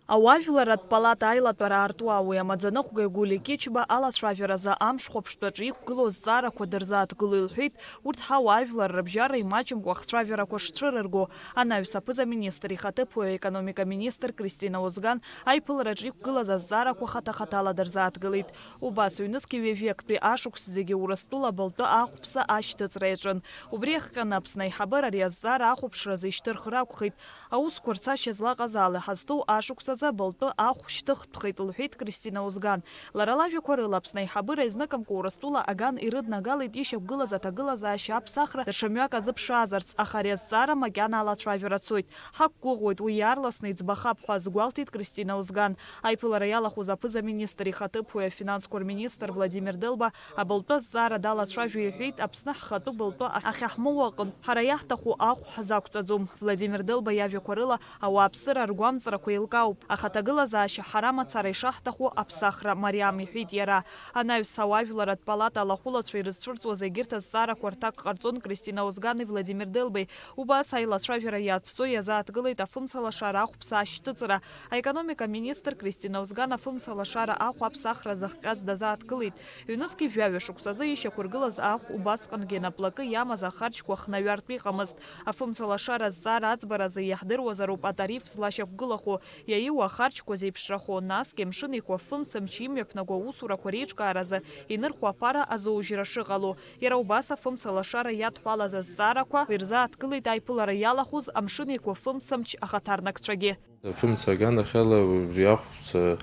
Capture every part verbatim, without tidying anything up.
Ауаажәларратә палата аилатәара аартуа уи амаӡаныҟәгаҩ Гәлиа Кьычба алацәажәаразы амш хәаԥштәаҿы иқәгылоу азҵаарақәа дырзааҭгыло илҳәеит, урҭ ҳауаажәлар рыбжьара имаҷымкәа ахцәажәарақәа шцәырырго. Анаҩс аԥыза-министр ихаҭыԥуаҩ аекономика министр Кристина Озган аиԥылараҿы иқәгылаз азҵаарақәа хаҭа-хаҭала дырзааҭгылеит. Убас ҩнызқьи ҩажәи актәи ашықәс зегьы Урыстәыла абылтәы ахәԥса ашьҭыҵра иаҿын. Убри иахҟьаны Аԥсны аиҳабыра ари азҵаара ахәаԥшразы ишьҭырхыр акәхеит. Аусқәа рцашьа злаҟаз ала иҳазҭоу ашықәсазы абылтәы ахә шьҭыхтәхеит, лҳәеит Кристина Озган. Лара лажәақәа рыла, Аԥсны аиҳабыра изныкымкәа Урыстәыла аган ирыднагалеит ишьақәгылаз аҭагылазаашьа аԥсахра даҽа мҩак азыԥшаазарц, аха ари азҵаара макьана алацәажәара цоит. Ҳақәгәыӷуеит, уи иаарласны иӡбахап ҳәа азгәалҭеит Кристина Озган. Аиԥылара иалахәыз аԥыза-министр ихаҭыԥуаҩ афинансқәа рминистр Владимир Делба абылтәы азҵаара далацәажәо иҳәеит, Аԥсны ҳхатәы былтәы ахьаҳмоуа аҟынтә ҳара иаҳҭаху ахә ҳзақәҵаӡом. Владимир Делба иажәақәа рыла, ауааԥсыра ргәамҵрақәа еилкаауп, аха аҭагылазаашьа ҳара мацара ишаҳҭаху аԥсахра мариам, иҳәеит иара. Анаҩс ауаажәларратә палата алахәылацәа ирызцәырҵуаз егьырҭ азҵаарақәа рҭак ҟарҵон Кристина Озгани Владимир Делбеи. Убас аилацәажәара иацҵо иазааҭгылеит афымцалашара ахәԥса ашьҭыҵра. Аекономика министр Кристина Озган афымцалашара ахә аԥсахра зыхҟьаз дазааҭгылеит. Ҩнызқьи жәаҩа шықәсазы ишьақәыргылаз ахә убасҟангьы наплакы иамаз ахарџьқәа хнаҩартә иҟамызт. Афымцалашара азҵаара аӡбаразы иаҳдыруазароуп атариф злашьақәгылахо, иаиуа ахарџьқәа зеиԥшрахо, насгьы Амшын Еиқәа афымцамч имҩаԥнаго аусурақәа реиҿкааразы инырхуа аԥара азоужьра шыҟало. Иара убас афымцалашара иадҳәалаз азҵаарақәа ирзааҭгылеит аиԥылара иалахәыз Амшын Еиқәа афымцамч ахаҭарнакцәагьы. Афымца аганахьала убри ахәԥса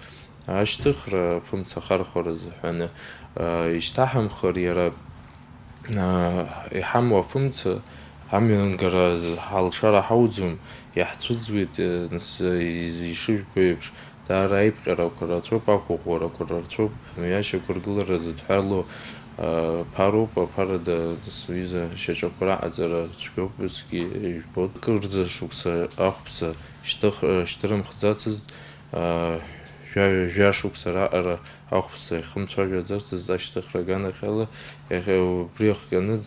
ашьҭыхра, афымца ахархәара азыҳәаны, а, ишьҭаҳамхыр, иара, а, иҳамоу афымца амҩангара азы ҳалшара ҳауӡом, иаҳцәыӡуеит, а, нас, а, из-, ишыжәбо еиԥш, даара аиԥҟьарақәа рацәоуп, ақәыӷәӷәарақәа рацәоуп, мҩашьақәыргылара зыдҳәалоу, а, ԥароуп, аԥарада, нас, уҩыза шьаҿақәа раҟаҵара цәгьоуп, усгьы ижәбоит. Кырӡа шықәса ахәԥса шьҭых-, шьҭырымхӡацызт, аа, жәа-, жәа шықәса раҟара ахәԥса ихымцәажәаӡацызт ашьҭыхра аганахьала, иахьа убри иахҟьаны,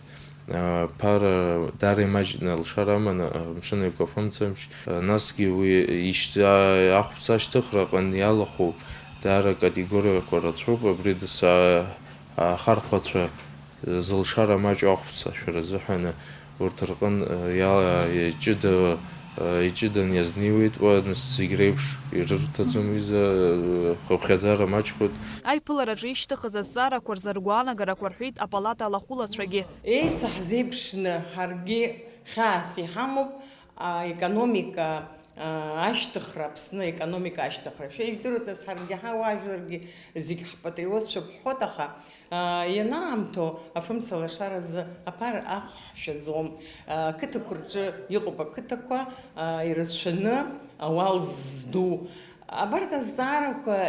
аа, ԥара даара имаҷны алшара аман, аа, Амшын Еиқәа афымцамч, аа, насгьы уи ишьҭ-, аа, ахәԥса ашьҭыхраҟны иалахәу даара акатегориақәа рацәоуп, абри дас-, аа, ахархәацәа зылшара маҷу ахәԥса шәара азыҳәан урҭ рҟын, э, иа-, иҷыда-, э, иҷыданы иазнеиуеит, уа, нас, зегь реиԥш ирырҭаӡом, иза, э, хыԥхьаӡара маҷхоит. Аиԥылараҿы ишьҭыхыз азҵаарақәа рзы ргәаанагарақәа рҳәеит апалата алахәылацәагьы. Еисаҳзеиԥшны ҳаргьы хьаас иҳамоуп, аекономика, а, ашьҭыхра, Аԥсны аекономика ашьҭыхра. Шәа ижәдыруеит, нас, ҳаргьы ҳауаажәларгьы зегь ҳпатриотцәоуп ҳҳәоит, аха, а, ианаамҭоу афымца лашаразы аԥара ахәҳшәаӡом. А, ақыҭақәа рҿы иҟоуп ақыҭақәа, а, ирацәаны ауал зду. Абарҭ азҵаарақәа, а,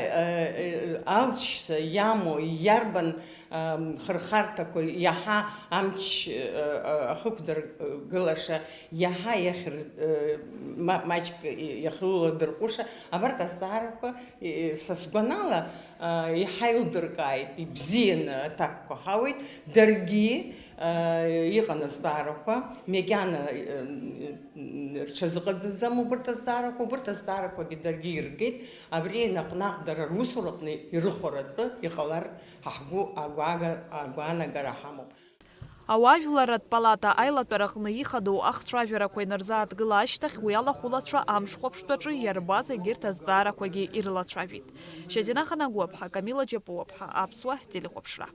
а, алҵшьа иамоу, иарбан ам, хырхарҭақәа, иаҳа амч, э, э, ахықәдыргылаша, иаҳа иахьыр-, э, ма-, маҷк иахьыладырҟәыша, абарҭ азҵаарақәа, э, са сгәанала, э, иҳаилдыркааит, ибзианы аҭакқәа ҳауеит, даргьы, э, иҟан азҵаарақәа, макьана, э, рҽазыҟаҵаӡам убарҭ азҵаарақәа, убарҭ азҵаарақәагьы даргьы иргеит, абри наҟ-наҟ дара русураҟны ирыхәаратәы иҟалар Ҳа ҳгәы агәага-, агәаанагара ҳамоуп. Ауаажәларратә палата аилатәараҟны ихадоу ахцәажәарақәа инарзааҭгыла ашьҭахь, уи алахәылацәа амш хәаԥштәаҿы иарбаз егьырҭ азҵаарақәагьы ирылацәажәеит. Шьазина Ханагәаԥҳа, Камила Џьапуаԥҳа, Аԥсуа телехәаԥшра.